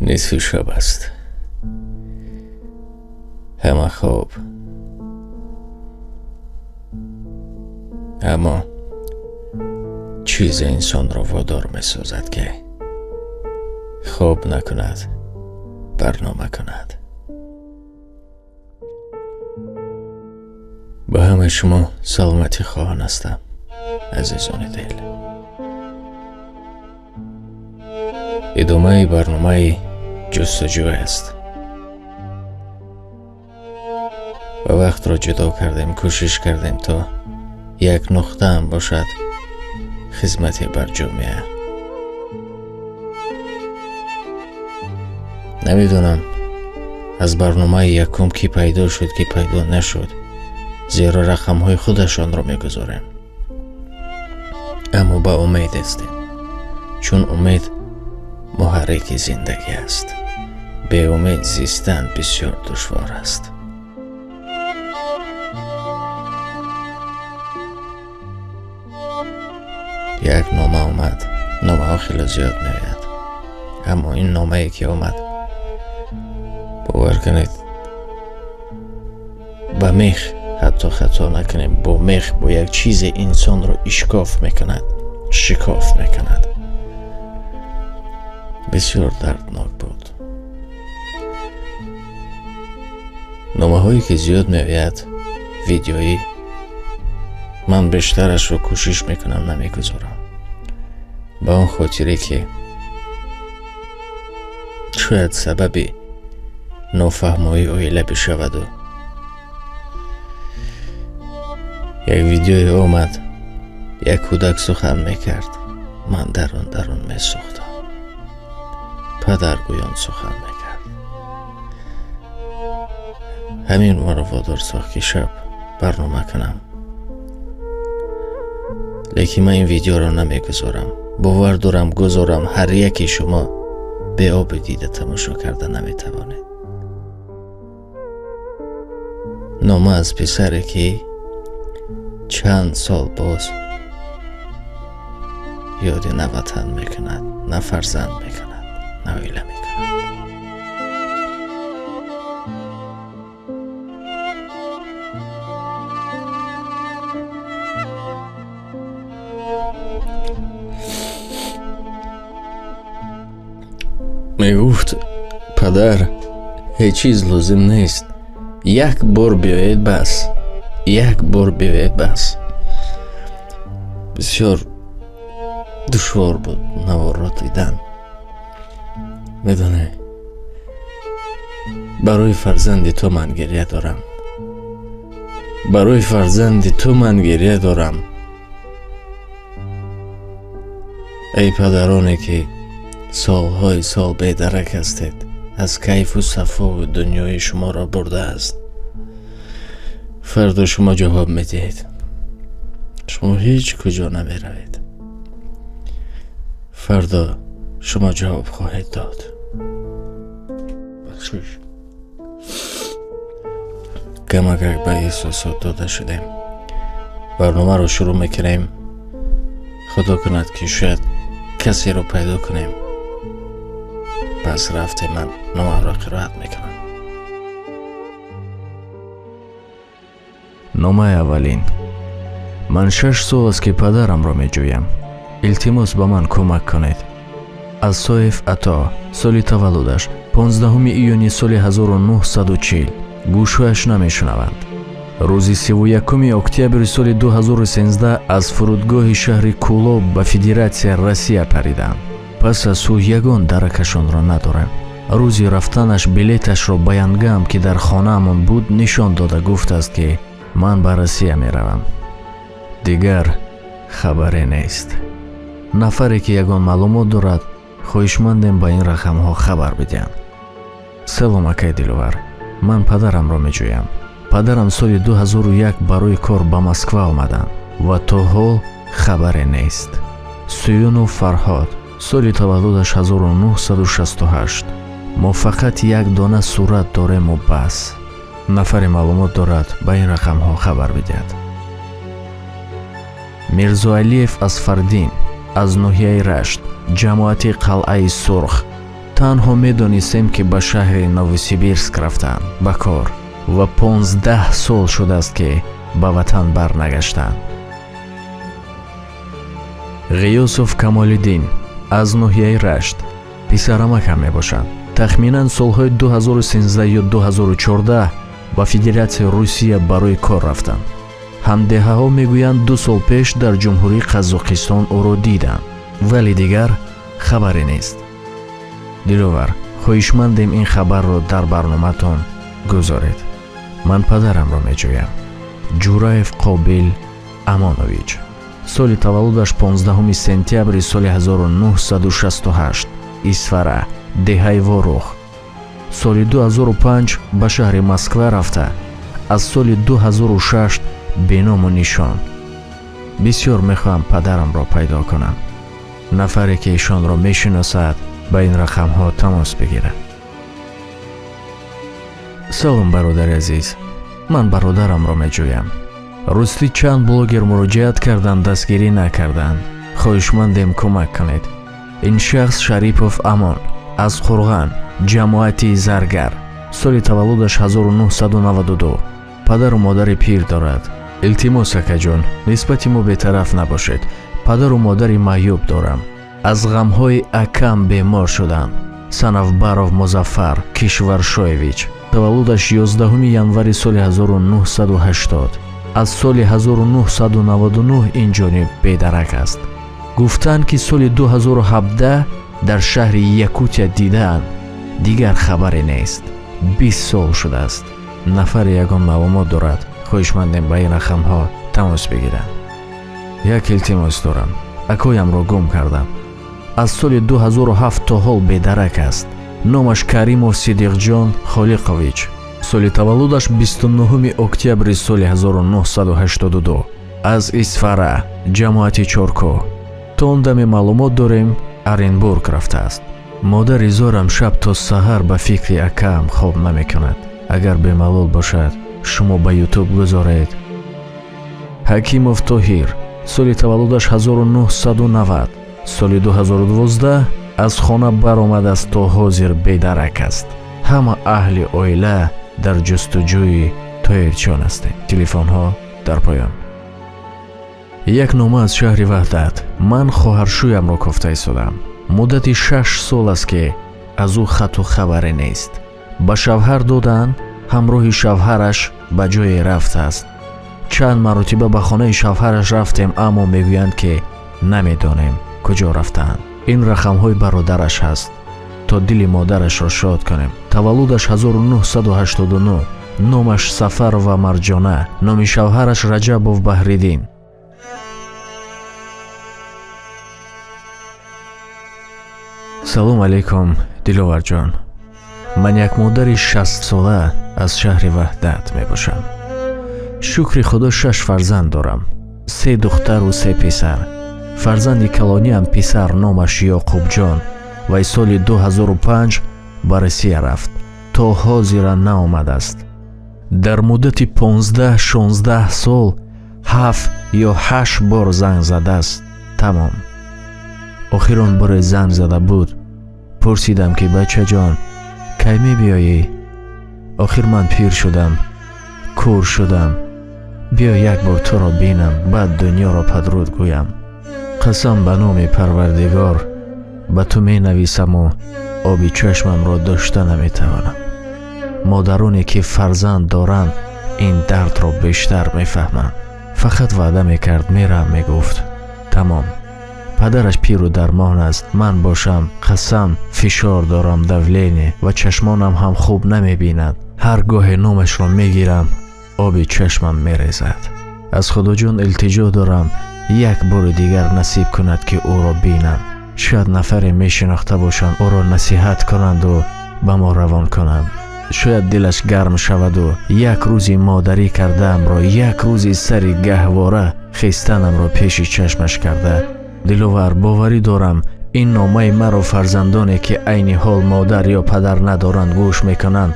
Нисфи шаб аст. Ҳама хоб. Аммо чизе инсонро водор месозад, ки хоб накунад, барнома кунад. Ба ҳамаи шумо саломатӣ хоҳон ҳастам, азизони дил. Идомаи барномаи ҷустуҷӯ аст. Ва вақтро ҷудо кардем, кӯшиш кардем то як нуқта ҳам бошад хизмате бар ҷомеа. Намедонам аз барномаи якум ки пайдо шуд, ки пайдо нашуд, зеро рақамҳои худашонро мегузорем. Аммо ба умед ҳастем, чун умед муҳаррики зиндагӣ аст. Беумед зистан бисёр душвор аст. Як нома омад. Номаҳо хеле зиёд меояд, аммо ин номае ки омад, бовар кунед, ба мех ҳатто хато накунем, бо мех, бо як чизе инсонро ишкоф мекунад, шикоф мекунад. Бисёр дарднок буд. Номаҳое ки зиёд меояд видеоӣ, ман бештарашро кӯшиш мекунам намегузорам, ба он хотире ки шояд сабаби нофаҳмоии оила бишаваду. Як видеое омад, як кӯдак сухан мекард, ман дарун дарун месӯхтам. Падар гӯён сухан мекард. Ҳамин маро водор сохт, ки шаб барнома кунам. Лекин ман ин видеоро намегузорам. Бовар дорам гузорам, ҳар яке шумо беоби дида тамошо карда наметавонед. Нома аз писаре ки чанд сол боз ёди на ватан мекунад, на фарзанд мекунад, на оила мекунад. Мегуфт: падар, ҳеҷ чиз лозим нест, як бор биёед бас, як бор биёед бас. Бисёр душвор буд наворро дидан. Медонӣ, барои фарзанди ту ман гиря дорам, барои фарзанди ту ман гиря дорам. Эй падароне ки солҳои сол бедарак ҳастед, аз кайфу сафову дунёи шуморо бурдааст. Фардо шумо ҷавоб медиҳед. Шумо ҳеҷ куҷо намеравед. Фардо шумо ҷавоб хоҳед дод. Бахшиш. Камакак ба эҳсосот дода шудем. Барномаро шурӯъ мекунем. Худо кунад, ки шояд касеро пайдо кунем. Пас рафте ман номаро қироат мекунам. Номаи аввалин. Ман 6 сол аст, ки падарамро меҷӯям. Илтимос, ба ман кӯмак кунед. Асоев Ато, соли таваллудаш 15 июни соли 1940. Гӯшҳояш намешунаванд. Рӯзи 31 октябри соли 2013 аз фурудгоҳи шаҳри Кӯлоб ба Федератсияи Россия париданд. Пас аз ӯ ягон даракашонро надорем. Рӯзи рафтанаш билеташро ба янгам, ки дар хонаамон буд, нишон дода гуфтааст, ки ман ба Россия меравам. Дигар хабаре нест. Нафаре ки ягон маълумот дорад, хоҳишмандем ба ин рақамҳо хабар бидиҳанд. Салом, акай Диловар. Ман падарамро меҷӯям. Падарам соли 2001 барои кор ба Москва омаданд ва то ҳол хабаре нест. Суюнов Фарҳод, соли таваллудаш 1968. Мо фақат як дона сурат дорему бас. Нафаре маълумот дорад, ба ин рақамҳо хабар бидиҳад. Мирзоалиев Асфардин аз ноҳияи Рашт, ҷамоати Қалъаи Сурх, Танҳо медонистем, ки ба шаҳри Новосибирск рафтанд ба кор ва 15 сол шудааст, ки ба ватан барнагаштанд. Ғиёсов Камолиддин аз ноҳияи Рашт, писарамакам мебошанд. Тахминан солҳои 2013 ё 2014 ба Федератсияи Русия барои кор рафтанд. Ҳамдеҳаҳо мегӯянд, 2 сол пеш дар Ҷумҳурии Қазоқистон ӯро диданд, вале дигар хабаре нест. Диловар, хоҳишмандем, ин хабарро дар барноматон гузоред. Ман падарамро меҷӯям. Ҷураев Қобил Амонович, соли таваллудаш 15 сентябри соли 1968, Исфара, деҳаи Ворух. Соли 2005 ба шаҳри Москва рафта, аз соли 2006 беному нишон. Бисёр мехоҳам падарамро пайдо кунам. Нафаре, ки ишонро мешиносад, ба ин рақамҳо тамос бигирад. Салом, бародари азиз, ман бародарамро меҷӯям. Ростӣ, чанд блогер муроҷиат кардам, дастгирӣ накарданд. Хоҳишмандем, кӯмак кунед. Ин шахс Шарипов Амон аз Қурған, ҷамоати Заргар, соли таваллудаш 1992, падару модари пир дорад. Илтимос, акаҷон, нисбати мо бетараф набошед. Падару модари маъюб дорам, аз ғамҳои акам бемор шудам. Санавбаров Музаффар Кишваршоевич, таваллудаш 11 январи соли 1980, аз соли 1999 ин ҷониб бедарак аст. Гуфтанд, ки соли 2017 дар шаҳри Якутия дидаанд, дигар хабаре нест. 20 сол шудааст. Нафаре ягон маълумот дорад, хоҳишмандем, ба ин рақамҳо тамос бигиранд. Як илтимос дорам. Акоямро гум кардам, аз соли 2007 то ҳол бедарак аст. Номаш Каримов Сидиқҷон Холиқович, соли таваллудаш 29 октябри соли 1982, аз Исфара, ҷамоати Чоркӯ. То он даме маълумот дорем, Оренбург рафтааст. Модари зорам шаб то саҳар ба фикри акаам хоб намекунад. Агар бемалол бошад, шумо ба Ютуб гузоред. Ҳакимов Тоҳир, соли таваллудаш 1990, соли 2012 аз хона баромадааст, то ҳозир бедарак аст. Ҳама аҳли оила дар ҷустуҷӯи Тоҳирҷон ҳастем. Телефонҳо дар поён. Як нома аз шаҳри Ваҳдат. Ман хоҳаршӯямро кофта истодам. Муддати 6 сол аст, ки аз ӯ хату хабаре нест. Ба шавҳар доданд, ҳамроҳи шавҳараш ба ҷое рафтааст. Чанд маротиба ба хонаи шавҳараш рафтем, аммо мегӯянд, ки намедонем куҷо рафтаанд. Ин рақамҳои бародараш ҳаст, то дили модарашро шод кунем. Таваллудаш 1989, номаш Сафарова Марҷона, номи шавҳараш Раҷабов Баҳриддин. Салом алейкум, Диловарҷон. Ман як модари 60-сола аз шаҳри Ваҳдат мебошам. Шукри Худо, шаш фарзанд дорам: се духтару се писар. Фарзанди калониам писар, номаш Ёқубҷон. Вай соли 2005 ба Россия рафт, то ҳозира наомадааст. Дар муддати 15-16 сол ҳафт ё ҳашт бор занг задааст, тамом. Охирон боре занг зада буд, пурсидам, ки бачаҷон, кай мебиёӣ? Охир ман пир шудам, кӯр шудам, биё, як бор туро бинам, баъд дунёро падруд гӯям. Қасам ба номи Парвардигор, ба ту менависаму оби чашмамро дошта наметавонам. Модароне, ки фарзанд доранд, ин дардро бештар мефаҳманд. Фақат ваъда мекард, мерам, мегуфт, тамом. Падараш пиру дармон аст. Ман бошам, қасам, фишор дорам, давление, ва чашмонам ҳам хуб намебинад. Ҳар гоҳе номашро мегирам, оби чашмам мерезад. Аз Худоҷон илтиҷо дорам, як бори дигар насиб кунад, ки ӯро бинам. Шояд нафаре мешинохта бошанд, ӯро насиҳат конанду ба мо равон кунанд. Шояд дилаш гарм шаваду як рӯзи модарӣ кардаамро, як рӯзи сари гаҳвора хистанамро пеши чашмаш карда. Диловар, боварӣ дорам, ин номаи маро фарзандоне, ки айни ҳол модар ё падар надоранд, гӯш мекунанд,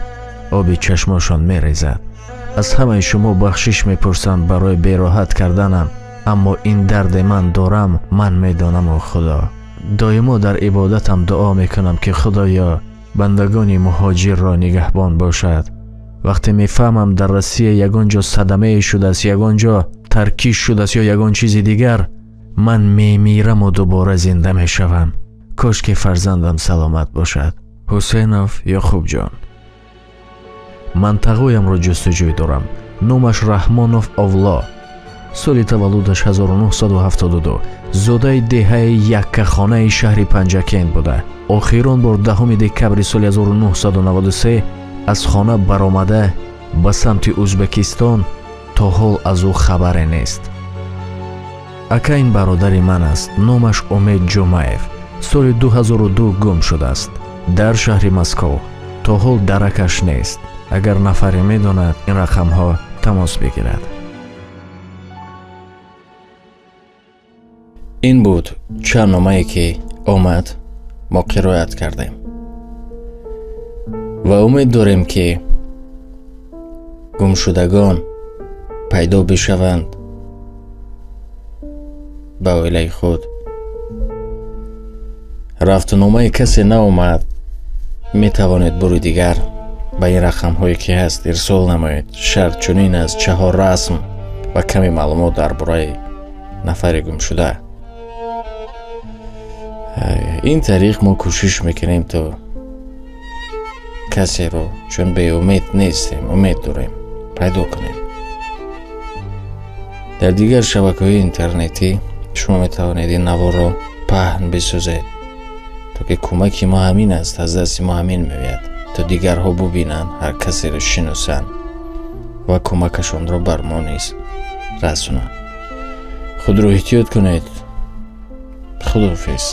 оби чашмошон мерезад. Аз ҳамаи шумо бахшиш мепурсам барои бероҳат карданам, аммо ин дарде ман дорам, ман медонаму Худо. Доимо дар ибодатам дуо мекунам, ки Худоё, бандагони муҳоҷирро нигаҳбон бошад. Вақте мефаҳмам, дар Россия ягон ҷо садамае шудааст, ягон ҷо таркиш шудааст ё ягон чизи дигар, ман мемираму дубора зинда мешавам. Кош ки фарзандам саломат бошад. Ҳусейнов Ёқубҷон. Ман тағоямро ҷустуҷӯй дорам. Номаш Раҳмонов Овло, соли таваллудаш 1972, зодаи деҳаи Яккахонаи шаҳри Панҷакент буда, охирон бор 10 декабри соли 1993 аз хона баромада ба самти Ӯзбекистон. То ҳол аз ӯ хабаре нест. Ака, ин бародари ман аст, номаш Умед Ҷумаев, соли 2002 гум шудааст дар шаҳри Москов. То ҳол даракаш нест. Агар нафаре медонад, ин рақамҳо тамос бигирад. Ин буд чанд номае, ки омад, мо қироат кардем ва умед дорем, ки гумшудагон пайдо бишаванд ба оилаи худ. Рафтуномаи касе наомад, метавонед бори дигар ба ин рақамҳое, ки ҳаст, ирсол намоед. Шарт чунин аст: чаҳор расм ва каме маълумот дар бораи нафари гумшуда. Ин тариқ мо кӯшиш мекунем, то касеро, чун беумед нестем, умед дорем, пайдо кунем. Дар дигар шабакаҳои интернетӣ шумо метавонед ин наворро паҳн бисозед, то ки кӯмаки мо ҳамин аст, аз дасти мо ҳамин меояд, то дигарҳо бубинанд, ҳар касеро шиносанд ва кӯмакашонро бар мо низ расонанд. Худро эҳтиёт кунед. Худоҳофиз.